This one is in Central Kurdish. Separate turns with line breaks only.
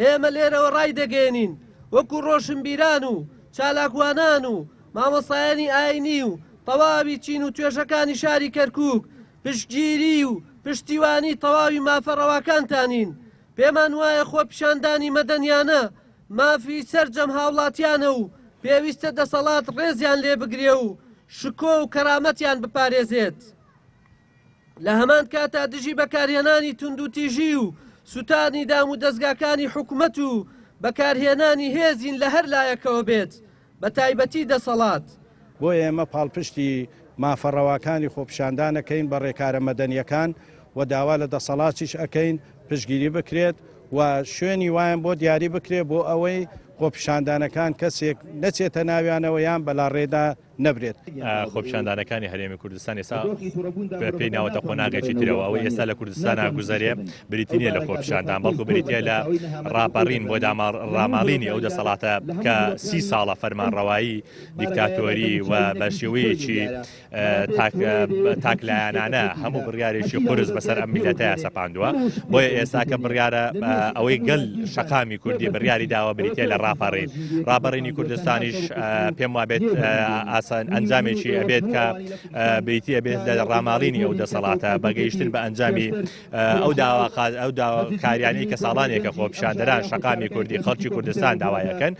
ئێمە لێرەوە ڕایدەگەیەنین وەکو ڕۆشنبیران و چالاکوانان و مامۆستایانی ئاینی و تەواوی چین و توێژەکانی شاری کەرکوک پشتگیری و پشتیوانی تەواوی مافە ڕەواکانتانین، پێمان وایە خۆپیشاندانی مەدەنیانە مافی سەرجەم هاوڵاتیانە و پێویستە دەسەڵات ڕێزیان لێبگرێ و شکۆ و کەرامەتیان بپارێزێت. لە هەمان کاتا دژی بەکارهێنانی توندوتیژی و سوتانی دام و دەزگاکانی حکومەت و بەکارهێنانی هێزین لە هەر لایەکەوە بێت بە تایبەتی دەسەڵات.
بۆیە ئێمە پاڵپشتی مافە ڕەواکانی خۆپیشاندان ئەکەین بە ڕێکارە مەدەنییەکان و داوا لە دەسەڵاتیش ئەکەین پشتگیری بکرێت و شوێنی وایان بۆ دیاری بکرێت بۆ ئەوەی خۆپیشاندانەکان کەسێک نەچێتە ناویانەوە یان بەلاڕێدا نەبرێت.
خۆپیشاندانەکانی هەرێمی کوردستان ئێستا پێی ناوەتە قۆناغێکی ترەوە، ئەوەی ئێستا لە کوردستانا گوزەرێ بریتی نییە لە خۆپیشاندان، بەڵکو بریتییە لە ڕاپەڕین بۆ ڕاماڵینی ئەو دەسەڵاتە کە سی ساڵە فەرمانڕەوایی دیکتاتۆری و بە شێوەیەکی تاکلایەنانە هەموو بڕیارێکی قورس بەسەر ئەم میلەتەیە سەپاندووە. بۆیە ئێستا کە بڕیارە ئەوەی گەل شەقامی کوردی بڕیاری داوە بریتە لە ڕاپەڕین، ڕاپەڕینی کوردستانیش پێم وابێت ئاسان ئەنجامێکی ئەبێت کە بریتە بێت لە ڕاماڵینی ئەو دەسەڵاتە بەگەیشتن بە ئەنجامی ئەو داوا ئەو داواکاریانەی کە ساڵانێکە خۆپیشاندەران شەقامی کوردی خەڵکی کوردستان داوایەکەن.